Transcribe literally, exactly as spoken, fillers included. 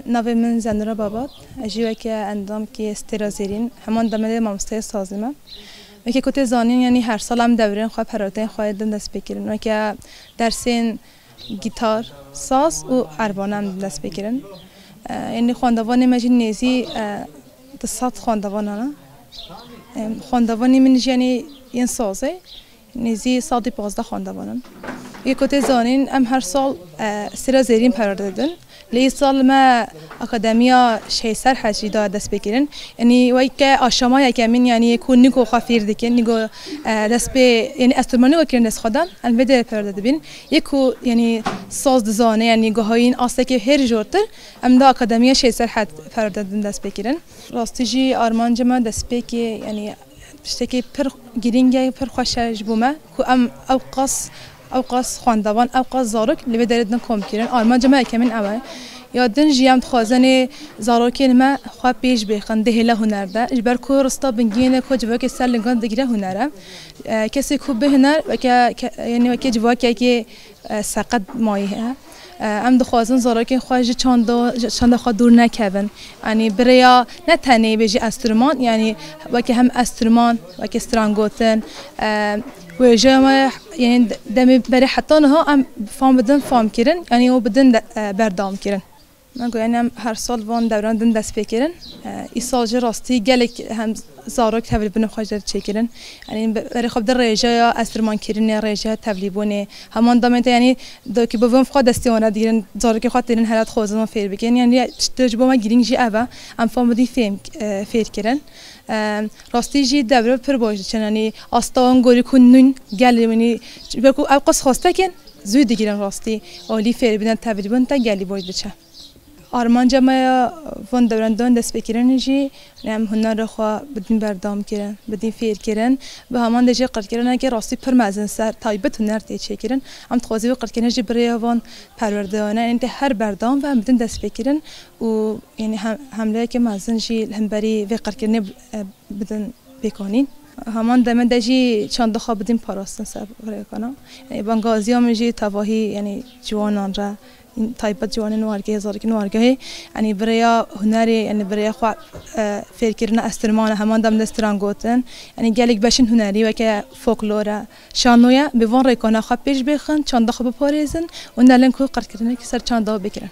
Navê min Zenura Babat. Ez jî weke endamkê Stêra Zêrîn, heman demê de mamosteyê sazî me. Weke ku tê zanîn, yanî her sal em dewrên xwe, perwerdeyên xwe din dest pê kirin. Weke dersên gîtar, saz û erbane em din dest pê kirin. E, yanî xwendevanê me jî nêzî, e, du sed xwendevan hene. E, xwendevanê min jî, yanî yên sazê, nêzî sedî pazdeh xwendevan in. Wê ku tê zanîn, em her sal, e, Stêra Zêrîn perwerde didin. Lê îsal me Akademiya Şehîd Serhed jî da dest pê kirin. Yanî weke aşama yekemîn, yanî ku nîgo xwe fêr dikin, nîgo, e, dest pê, yanî enstrûman nîgo kirin dest xwe de, em vê derê perwerde dibin. Yê ku, yanî saz dizane, yanî guhayîn astekê hêr jortir, em da Akademiya Şehîd Serhed perwerde didin dest pê kirin. Rastî jî armanca me destpêkê, yanî tiştekî pir girîng e, pir xweş e ji bo me ku em ew qas, ew qas xwendevan, ew qas zarok li vê derê din kom kirin. Armanca me yekemîn ew e. Ya din jî em dixwazin ê zarokên me xwe pêş bêxin di hêla huner de. Ji ber ku rista bingehê ku civakê ser lingan digire huner e. E, kesê ku bê huner, weke, ke-, yanî weke civakekê, e, seqet mayî heye. E, em dixwazin zarokên xwe ji çanda, ji çanda xwe dûr nekevin. Yanî bi rêya ne tenê bêjî enstrûman, yanî weke hem enstrûman, weke strangotin, e, wêjeya me, yanî demê berê heta niha em fam bidin, fam kirin, yanî û bidin de, e, berdewam kirin. Me got, yanî em her sal van dewran din dest pê kirin. E, îsal jî rastî gelek hem zarok tevlîbûnê xwe jî çêkirin. Yanî be-, berê xwe bidin rêjeya enstrûmankirinê, rêjeya tevlîbûnê. Heman demê de, yanî dokî bi van xwe destê wan re digrin, zarokê xwe tênin here dixwazin wan fêr bikin. Yanî tişt ji bo me girîng jî ev e. Em fam bidî fêm, e, fêr kirin. E, rastî jî dewre pir baş diçin. Yanî asta wan gorî ku nûn gel, yanî ji ber ku ew qas xwestek in, zû digirin rastî. Alî fêr bidin, tevlîbûn te gelî baş diçe. Armanca me ya van dewrendan destpêkirinê jî, em hunera xwe bidin berdewam kirin, bidin fêr kirin. Bi heman de jî qirkirinekê rastî pir mezin ser taybet huner tê çêkirin. Em dixwazin vê qirkirinê jî bi rêya van perwerdeyane, yanî tê her berdewam ve em bidin destpêkirin û yanî hem, hemleyeke mezin jî li hemberî vê qirkirinê, e, bidin pêkanîn. Heman deme de jî çanda xwe bidin parastin ser rêkana. Yanî bangaziya min jî tevahî, yanî ciwanan re, taybet ciwanên wargehê, zarokên wargehê, yanî bi rêya hunerê, yanî bi rêya xwe, e, fêrkirina enstrûmana, heman dem de strangotin, yanî gelek beşên hunerî weke folklor e, şano ye, bi van rêkana xwe pêş bêxin, çanda xwe biparêzin û nelin ku qirkirinekî ser çanda bikirin.